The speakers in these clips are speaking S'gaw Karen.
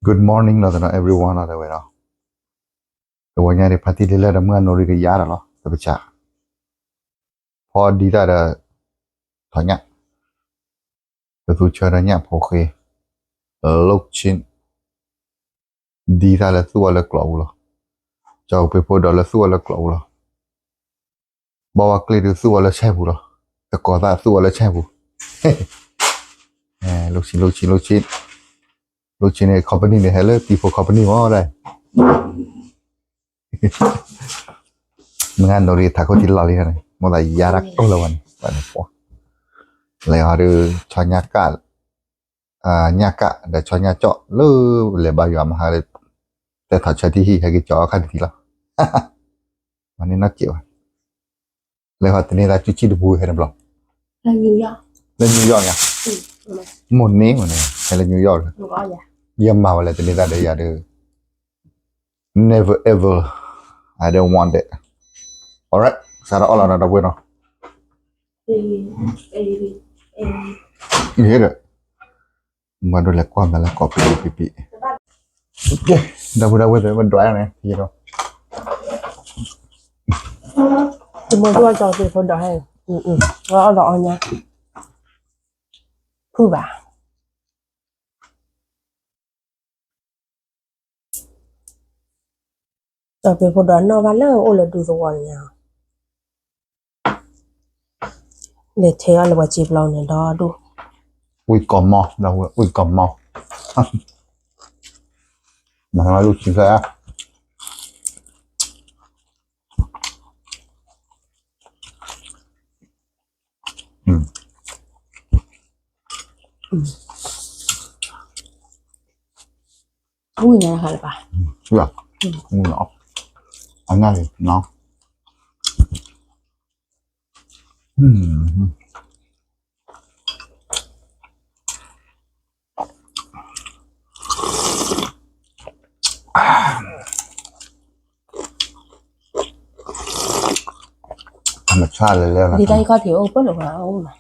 Good morning လီၤတနီၤ everyone လီၤ တဲဝဲဒီး တဝီညါန့ၣ် ဖါတံၢ်လံလၢဒီး မုၢ်အနီၣ်ရံၣ်ကယၤဒီးလီၤ တပစး ဖီဒံသၣ်ဒီး ထီၣ်ညၣ် ပသူဆၢဒီးညၣ်ဖိဃ့ လုပ်ချင်း ဒံသၣ်လၢသူၣ်အီၤလၢကျိးပူၤလီၤ ကၠီကပ့ၤဖိဒီးလၢသူၣ်အီၤလၢကျိးပူၤလီၤ ဘီဝါကျ့ဒုးသူၣ်အီၤလၢဆဲပူၤလီၤ တကိးသၣ်သူၣ်အီၤလၢဆဲပူၤ လုပ်ချင်း လုပ်ချင်း လုပ်ချင်း လုပ်ချင်း န့ၣ် company န့ၣ် ဟဲလၢတံၤဖိ company မ့ၢ်ဒၣ် မုၢ်ဂၤနီၣ်ရံၣ်ထးခိၣ်ထံလီၤလံန့ၣ် မိၢ်သးယါတၢ်ကိၢ်လၢဝဲန့ၣ် လဲၤဟီဒုး ဆီညၣ်ကၣ် ညၣ်ကၣ်ဒီးဆီညၣ်ကၠီၣ်လၢ လဲၤဘါယွၤမဟါလၢ တဲထီၣ်ဆၢထံၣ်ဟံၣ် ဟဲက့ၤကၠီအီၣ်ခါတထံၣ်လီၤ မၤန့ၢ်နီၢ်က့းဘၣ် လဲၤဟီတန့ၢ်သး ကၠူဆံၣ်တပူၤဟဲတဘျီ လၢ New York ညါ မိၢ်န့ၢ်မ့ၢ်န့ၣ် ဟဲလၢ New York လီၤ ယမၤဝဲလဲၤတန့ၢ်သးဒီးယၤဒီး never ever I don't want that alright စးထီၣ်အီၣ်လီၤဒီပုၢ်ဝဲၢ်နီၤ ယဟဲဒီး မၤဒိလဲၤကွၢ်မၤလၢကိးပံပံပံ ဒီပုၢ်ဒီဝဲၢ်သ့ၣ် မဒွးန့ၣ် ယဒီး တမ့ၢ်ကီၢ်ကၠီၤပ့ၤဖိဒီးဟဲ အီၣ်ဒီးအီၣ်ညါ ဖုၣ်ဘၣ် ကၠီၤပ့ၤဖိဒီးနီၣ်ဘၣ်လၢအိၣ်လၢဒူသဝီန့ၣ်ညါ လဲၤထဲအီၤလၢပှၤစ့ပျီန့ၣ်ဒီဒူၣ် ဝံၣ်ကီၢ်မီ ဒီးဝံၣ်ကီၢ်မီ မၤလၢလူၢ်ဆံဖျၢၣ် ဝံၣ်ညါတခါလၢၤဘၣ် အနၢ်လံနီၤ မဆါလဲၤလဲၤလီၤ ဒ်တၢ်ဟံၣ်ခီၣ်ထံးအိၣ်ပၢၢ်လၢၤဘၣ်အိၣ်လီၤ အ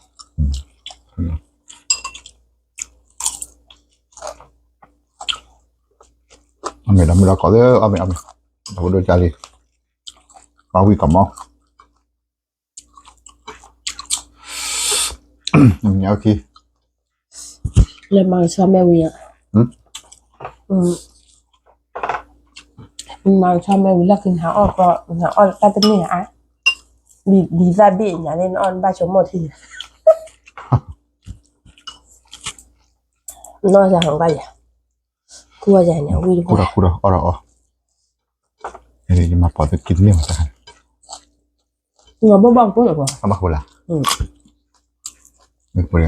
မ့ၢ်ဒီးမ့ၢ်ဒီးကိးလၢအီၣ်မ့ၢ်အီၣ်မ့ၢ် ဒီးပဒိၣ်ကၢ်လံ ပှၤဝံၣ်ကီၢ်မီ ညါခံ လၢမၤကဆှီမဲဝံၤ မၤကဆှီမဲဝံၤလၢကနၤအီၣ်ကီ နၤအီၣ်တၢ်တန့ၢ်ဧါ ဒ်သၣ်ဘ့ၣ်ညါန့ၣ် နအီၣ်နဘၣ်ဆိကမိၣ်ထံ နီၢ်ယၤဟီၣ်ဘၣ်ယၤ ကူအီၣ်ယၤန့ၣ် အဝံၣ်တပှၢ် ကူဒီးကူဒီးအီၣ်ဒီးအီၣ် ယမၤပိာ်သုက့ၤတန့ၢ်မးတခါ မၤဘၣ်ဘၣ်ကပိာ်လၢၤကွၢ် အဘၣ်ဃိလၢ မ့ၢ်ပှဲၤ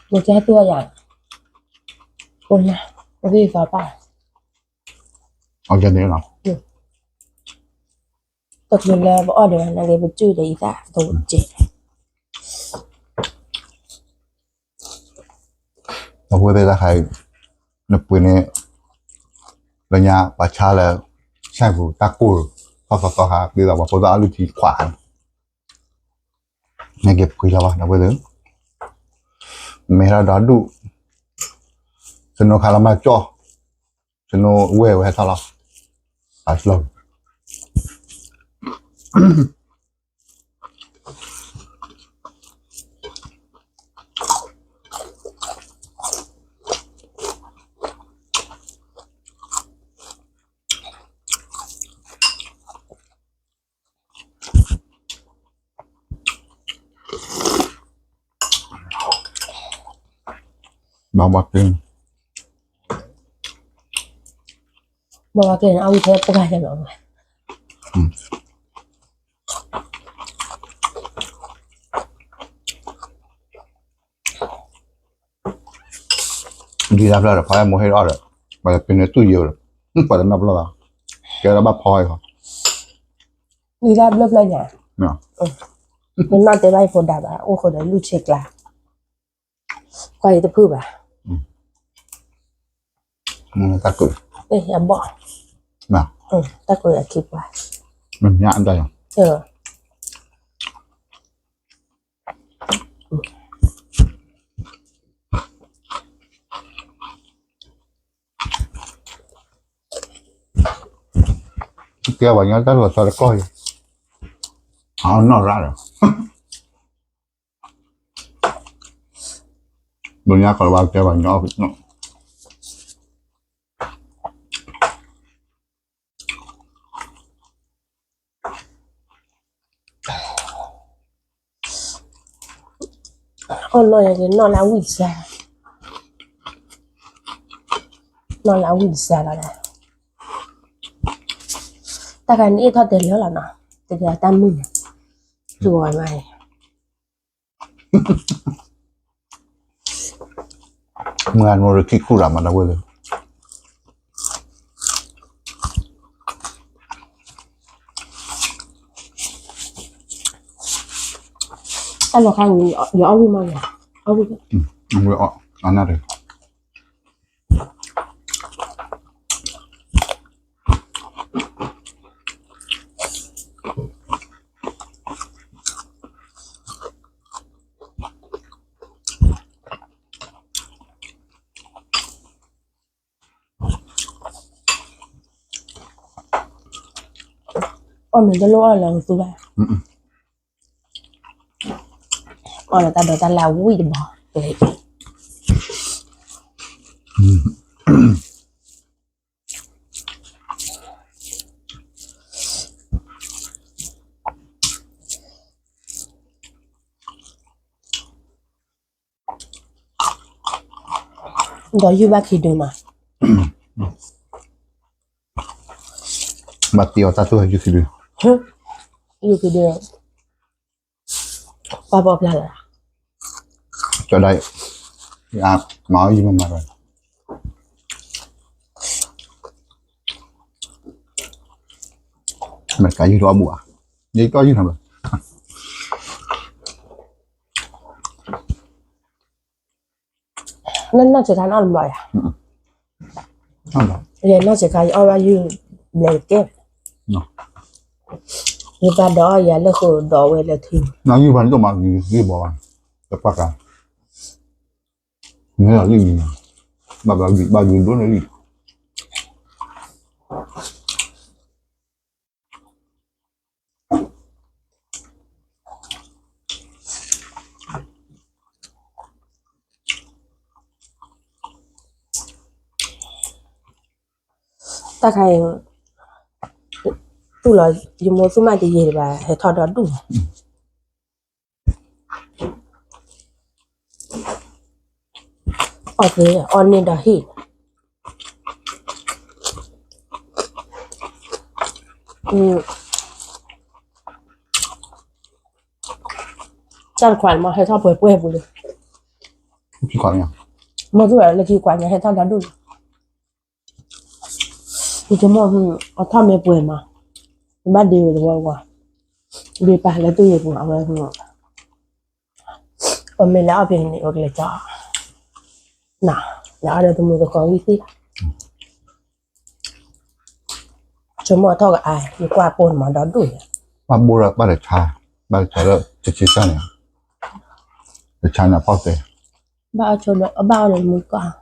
မ့ၢ်ကဲတူၢ်ယၤ အိၣ်လၢ အသ့ၣ်သီပၢ် အကဲန့ၣ်လီၤ တချုးလၢပအီၣ်ဒီးနဂ့ၤပစုၢ်ဒီးအံသၣ်သဝဲကဲ အဃိသ့ၣ်တခါအံၤ နပှ့ၤန့ၣ် လၢညါပှၤဆါလၢ ဆဲပူၤ တၢ်ကိၢ် ထီၣ်သီသီခါ ဒ်သိးပှၤဖိသၣ်အီၣ်လုၢ်ထံခွး နက့ၤပှ့ၤလီၤဘၣ် ဒီပုၢ်ဝဲၢ်သ့ၣ် မ့ၢ်ဟဲထီၣ်ဒီဒူၣ် စနိခါလီၤမၢ်ကၠီၣ် စနိဝဲၢ်ဝဲဟဲထီၣ်လီၤ အစလီၤ ဘၣ်ဘၣ်က့ၤ ဘၣ်ဘၣ်က့ၤန့ၣ် အဝံၣ်ထဲပှၢ်ယၤလီၤ ဒ်တၢ်ဖျၢၣ်ဒီး ဖီမိၢ်ဟ့ၣ်အီၣ်ဒီး ပှၤတပ့ၤန့ၣ်တူၢ်ယိာ်ဒီး ပှၤတနီၣ်ပလီၢ်သး ကဲထီၣ်ဘၣ်ဖီအံၤဃီ ဒ်တၢ်ဘျၢဖျၢၣ်ညါ နနီၢ်တဲဘၣ်ယဖိဒါဘၣ် အိၣ်ဃုာ်ဒီးလုၢ်ဆ့ကျါ ကွၢ်ယတဖုၣ်ဘၣ် တၢ်ကုၢ် အဘီၣ် တၢ်ကုၢ်အခံပှၤ မ့ၢ်ညါအတၢ်ယၤ အၢ တၢ်ကုၢ် တၢ်ကုၢ် တ�ၢ်ကုၢ် တ�ၢ်ကုၢ် တၢ်ကုၢ် တၢ်ကုၢ် တၢ်ကုၢ် တၢ်ကုၢ် တၢ်ကုၢ် တၢ်ကုၢ် တၢ်ကုၢ် တၢ်ကုၢ် တၢ်ကုၢ် တၢ်ကုၢ် တၢ်ကုၢ် တၢ်ကုၢ် ကဲပှၤညီတၢ်လီၤဆီတကီၢ်အံၤ, အနီၢ်ရၣ်ဒီး, ဘျီညါကီးဘၣ်ကဲပှၤညီ, အီၣ်နီၢ်ယၤက့ၤနီၢ်လၢအဝံၣ်တစှၤ, နီၢ်လၢအဝံၣ်တစှၤလီၤ, တၢ်ခါန့ၣ်အ့ၣ်ထီၣ်တဲာ်လီၤလီၤနီၤ, တကဲတၢ်မုၢ်န့ၣ်, တူၢ်ဝဲမးန့ၣ် မုၢ်အနိရခံခူၣ်လီၤမး တၢ်ဝဲၢ်လၢ တၢ်လီၤခါန့ၣ် ယအီၣ်ဝံၣ်မးန့ၣ်, အီၣ်ဝံၣ်, ဝံၣ်အီၣ်အနၢ်တဂ့ၤ. အီၣ်မ့ၤတလိၣ်အီၣ်လၢကသူဘၣ်, အီၣ်လၢတၢ်ဒိးတၢ်လၢအဝံၣ်တဘီ, ဒီးယုၢ်ဘၣ်ခံဒုမး, ဘၣ်တ့အီၤတၢ်သူၣ်ဟဲယုၢ်ခံဒု, ယုၢ်ခံဒု, ပှၤပိာ်ဖျါလီၤ, ကၠီဒၣ်, မၤအီၣ်ယုၢ်မၤမၤဒီး မ့ၢ်ကယုၢ်တအီၣ်ဘူးဧါ, ယတအီၣ်ယုၢ်နၤဘၣ်, နီၢ်စ့ခါနအီၣ်တဘျီယၤ, ယနီၢ်စ့ခါယအီၣ်ဘၣ်ယုၢ်ဘျဲးတကဲ, ယပၢ်ဒိးအီၣ်ယၤလၢဃိာ်ဒိးဝဲလၢထံ, နယုၢ်ဘၣ်န့ၣ်တမၤဂ့ၤဂ့ၤဘၣ်ဘၣ်, တပှၢ်ကါ, မ့ၢ်လီၤလံၣ်န့ၣ်, ဘၣ်ဘၣ်ဒိၣ်န့ၣ်လံ တၢ်ခါအံၤ, တူၢ်လီၤ, ယမိၢ်သူၣ်မးတယံာ်ဒံးဘၣ် ဟဲထီၣ်ဒီဒူၣ်, အီၣ်သ့အီၣ်န့ၢ်ဒီးဟံၣ်, တၢ်တခွါန့ၣ်မ့ၢ်ဟဲထီၣ်ပှဲၤပှဲၤပူၤလံ, မိၢ်သူၣ်လၢထံခွါန့ၣ် ဟဲထီၣ်ဒီဒူၣ်လံ, ယဆိကမိၣ်, အထီၣ်မ့ၢ်ပှဲၤမး, ဘၣ်ဒ့ဝဲတဝီတဝီ, ဒ့ပာ်လၢတူၢ်ယံၤပူၤ အဝဲ, ပမ့ၢ်လဲၤအီၣ်ဖဲန့ၣ် အိၣ်ကလဲၤကၠီ, န, လဲၤအီၣ်ဒီးတမုာ်တကိးဝံၣ်သ့ၣ်လီၤ, ဆိကမိၣ်အထီၣ်ကအါ ယကွၢ်ပိၢ်န့ၣ်မးဒီဒူၣ်န့ၣ်, ဘၣ်ဘိဒီးဘၣ်တဆါ, ဘၣ်တဆါလၢတဆံစၢ်န့ၣ်, တဆါန့ၣ်ဖီၣ်သဲ, ဘၣ်အီၣ်ဆိဒီး ဘၣ်အီၣ်ဒီးတမုာ်တကိး လၢလၢဆါဆါယၤဝံၣ်က, နအီၣ်နအီၣ်တယၤအီၣ်တ,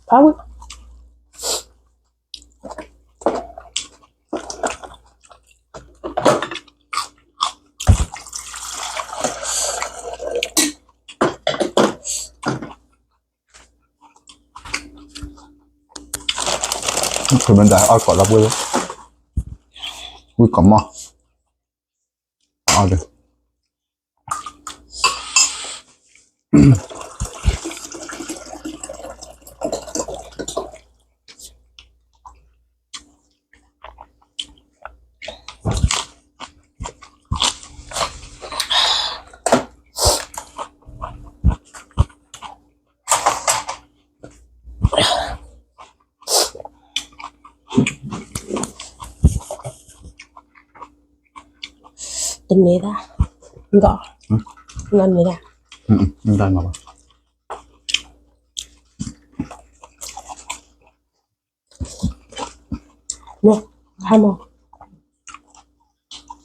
ဖးဝံၣ်, မ့ၢ်ဒၣ်အီၣ်ကိးလီၤပှဲၤ, ဝံၣ်ကိးမီၢ်, အီၣ်ဒီး တန့ၢ်ဒၣ်, ဒီး, တန့ၢ်ဒၣ်, တန့ၢ်ဒၣ်, မ့ၢ်, ဟါမၢ်,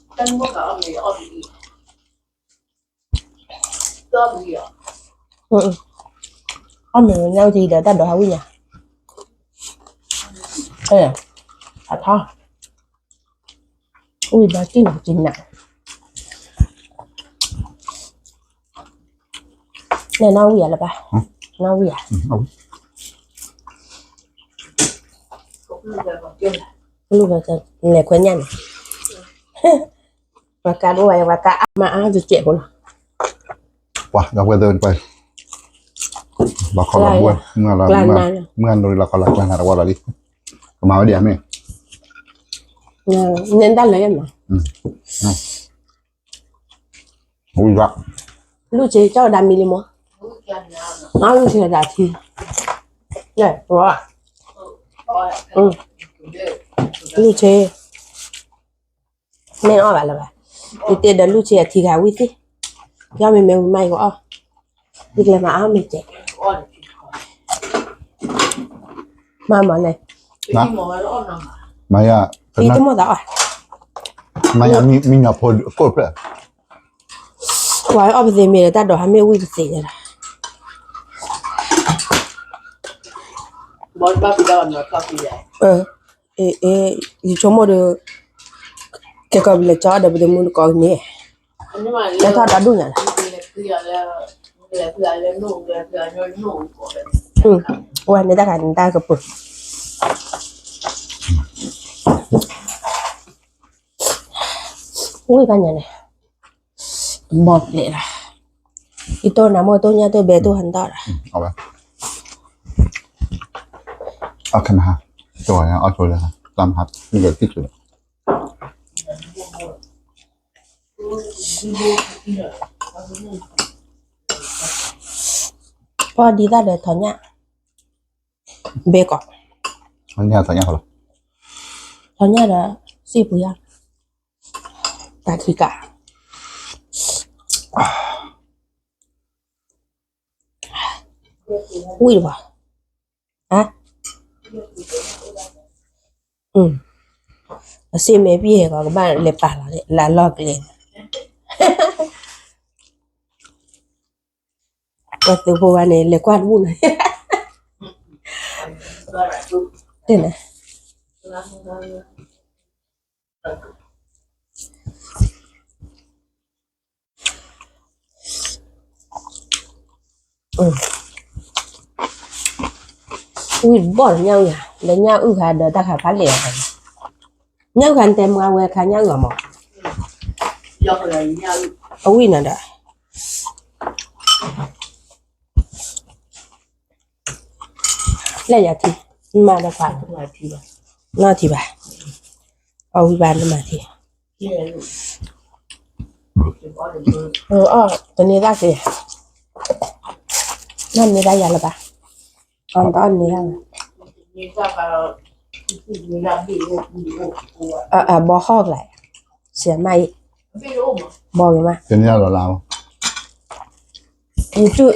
အီၣ်မ့ၤညၣ်အူထံဒီးတၢ်ဒိးဟးဝံၣ်ညါ, အထီ, ဝံၣ်ဘီတံၢ်နၤတံၢ်နၤ, နနီၣ်ဝံၣ်ယၤလၢၤဘၣ်, နီၣ်ဝံၣ်ယၤ, လဲၤခွဲညၣ်န့ၣ်, ပှၤကါဒိၣ်ဝဲ ပှၤကါအါမးအါတစဲးဖိလီၤ, ပှၤ ဒီပုၢ်ဝဲၢ်သ့ၣ်တဖၣ်, လီၤခီလီၤဘှဲ, မုၢ်ဂၤလီၤ, မုၢ်ဂၤနိလီၤခီလီၤကျါနၤတဝီလီၤလံ, ကမၤဝဲဒ်အမ့ၢ်, န့ၣ်တၢ်လၢယမၤ, ဝံၤဘၣ်, လူၢ်ဆ့ကၠီၣ်ဒၣ်မံလံမး, လူၢ်ဆ့ဒၣ်ထံ, လူၢ်ဆ့ မ့ၢ်အီၣ်ဘၣ်လၢၤဘၣ်, ယတဲဒီးလူၢ်ဆ့အထံဂၤဝံၣ်သ့ၣ်, ယီၢ်မ့မ့ၢ်ဝံၤမးယကအီၣ်, ယကလဲၤမၤအီၣ်မ့ၢ်ကဲး, မၤမၤလဲၣ်, မၤယၤ, ဖံတမီၢ်သးအီၣ်, မၤယၤမံညီၤဖိကိၣ်ဖျဲၣ်, ပှၤအီၣ်ပသ့မ့ၢ်ဒီးတၢ်ဒိးဟးမ့ၢ်ဝံၣ်ပသ့ညါလီၤ, ယဆိကမိၣ်ဒီး, ကဲကီၢ်ပလဲၤကၠီဒီးပတမူတကိးကန့ၣ်, ကဲထီၣ်ဒီဒူၣ်ညါလီၤ, ဝဲန့ၣ်တၢ်ခါန့ၣ်တၢ်ကပၢၤ, ဝံၣ်ဘၣ်ညါန့ၣ်, ဘီၣ်ပျဲၢ်လီၤ, ယတိၢ်နၤမိၢ်တိၢ်ညၣ်တိၢ်ဘဲတိၢ်ဟးနတီၢ်လီၤ, အီၣ်ခဲမဟါ, တိၢ်အီၣ်ဆိလၢ, တၢ်မဟါ, မ့ၢ်ကဲတံၢ်ဆိလီၤ ပီၢ်ဒံသၣ်ဒီးထီးညၣ်, ဘဲကီး, ထီးညၣ်ဒီး, စံၣ်ပူၤယါ, တၢ်ခံကး, ဝံၣ်တဘၣ်, အစ့မဲာ်ပံၢ်ဟဲကီးကဘၣ်လဲၤပာ်လီၤလၢအလီၢ်ကျဲန့ၣ်, ပှၤသုးဖိဘၣ်န့ၣ် လဲၤကွၢ်တဘူၣ်န့ၣ်, တဲန့ၣ် ဝံၣ်ဘီၣ်ညၣ်အုၣ်ဧါ, ဒီးညၣ်အုၣ်ခါဒီးတၢ်ခါဖးလဲၣ်ဧါ, ညၣ်အုၣ်ခါနတဲမါဝဲခါညၣ်အုၣ်ဧါမး, အဝံၣ်နၤဒီး လဲၣ်ယၤထံ, မၤဒီးခွါ, နီၢ်ထံဘၣ်, အဝံၣ်ဘၣ်နမၤထံ, အီၣ်တန့ၢ်ဒၣ်က့ၤ, နီၢ်န့ၢ်ဒၣ်ယၤလၢၤဘၣ်, အီၣ်တအီၣ်န့ၢ်ဒၣ်, ဘီဟီၣ်ကလဲၣ်, ဆံးမးအံၤ, ဘီဂ့ၤမး, တန့ၢ်ဒၣ်လီၤလၢ်,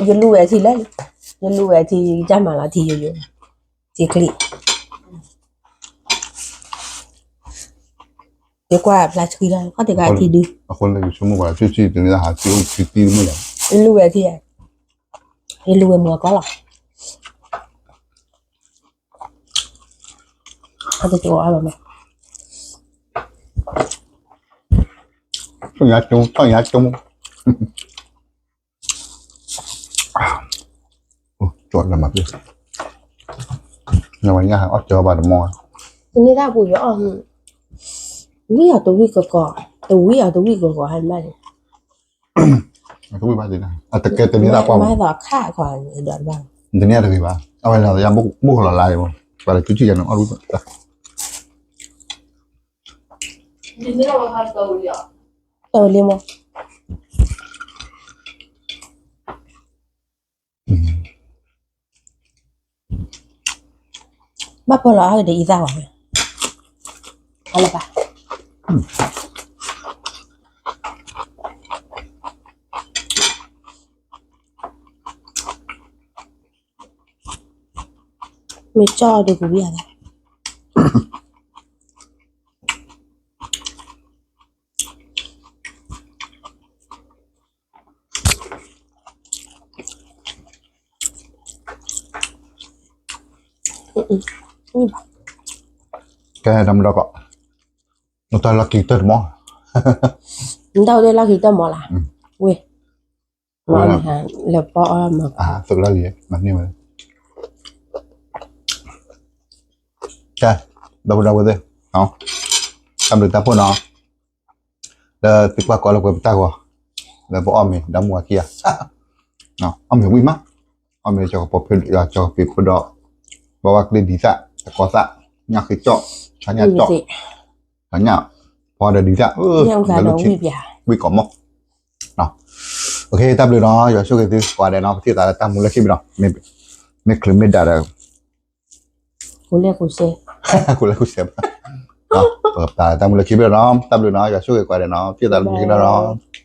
ယလူဝဲထံလၢ, ယလူဝဲထံ ယကစၢ်မၤလီၤထံယိယိ, ထံချံ, ယကွၢ်ဖျါဆှံလီၤ ခီၣ်တဂၤထံဒု, အဃိန့ၣ် ယဆိကမိၣ်ပှၤ ဆူၣ်ဆူၣ်တန့ၢ်ဒၣ်ဟးထံအိၣ်ထံသံတမုၢ်လီၤ, ယလူဝဲထံ, ယလူဝဲမုၢ်အကီၢ်လီၤ, အတကအိၣ်အါဘၣ်မး, ထီၣ်ညါကၠိ ထီၣ်ညါကၠိ ကၠီလၢမၤပျဲၢ်, နဝဲညါအီၣ်ကၠီဘၣ်တမီၢ်, တန့ၢ်ဒၣ်ပူၤယအီၣ်, ဝံၣ်အီၤတဝံၣ်ကကီး, တဝံၣ်အီၤတဝံၣ်ကကီးဟဲမးန့ၣ်, တဝံၣ်ဘၣ်ဒ်န့ၣ် အတကဲတန့ၢ်ဒၣ်ပှၢ်မး, မ့ၢ်သိးခၣ်ခီဒီးဘၣ်, တန့ၢ်တဂ့ၤဘၣ်, အဝဲလၢယဘိၣ်လီၤလါအံၤ, ပှၤလၢကူထံၣ်ယၤန့ၣ်အီၣ်ဝံၣ်ဘၣ် တဝံၣ်လံမး, ဘၣ်ဖီလီၤအါဂ့ၤဒီးအံသၣ်ဝဲ, အလၢဘၣ်, မ့ၢ်ကၠီဒုးကဝံၣ်အသး, ကဲ တၢ်မုၢ်ဒီကီး, နတၢ်လီၢ်ခံကတၢၢ်တမီၢ်, နတၢ်အိၣ်လၢလီၢ်ခံကတၢၢ်မီၢ်လၢ်, ဝ့ၢ်, မ့ၢ်လၢပအီၣ်မၤ, သုးလီၢ်လံၤ မၤန့ၢ်ဝဲ, ကဲ, ဒီပုၢ်ဒီဝဲၢ်သ့ၣ်, တၢ်ဘျုးတၢ်ဖှိၣ်နီၤ လၢသုကွၢ်ကီလၢပှဲၤပတၢ်ဂီၤ, လၢပအီၣ်မ့ၤဒီမါဝၤခံဂၤ, အီၣ်မ့ၤဝံၣ်မး, အီၣ်မ့ၤလၢကၠီၤကပီၤဖဲ ကၠီၤကပ့းဖိဒီး, ဘၣ်ဝဲကျ့ဒ်သၣ် တကီသၣ်, ညၣ်ဃ့ကၠီၣ်, ဆါညၣ်ကၠီၣ်, ဆါညၣ်, ဖီဒီးဒ်သၣ်, ဝံၣ်ကီးမီၢ်, တၢ်ဘျုးနီၤ ယွၤဆိၣ်ဂ့ၤသုကိးဂၤဒဲးနီၤ ပထံၣ်သးလၢတၢ်မူလၢခံဘ့ၣ်နီၤ, မ့ၢ်ချုးမ့ၢ်ဒၣ်ဒီး ကိးလဲၣ်ကိးဆဲး, ကိးလဲၣ်ကိးဆဲးဘၣ်, ပသးလၢတၢ်မူလၢခံဘ့ၣ်နီၤ တၢ်ဘျုးနီၤ ယွၤဆိၣ်ဂ့ၤကိးဂၤဒဲးနီၤ ပထံၣ်သးလၢမူလၢခံနီၤ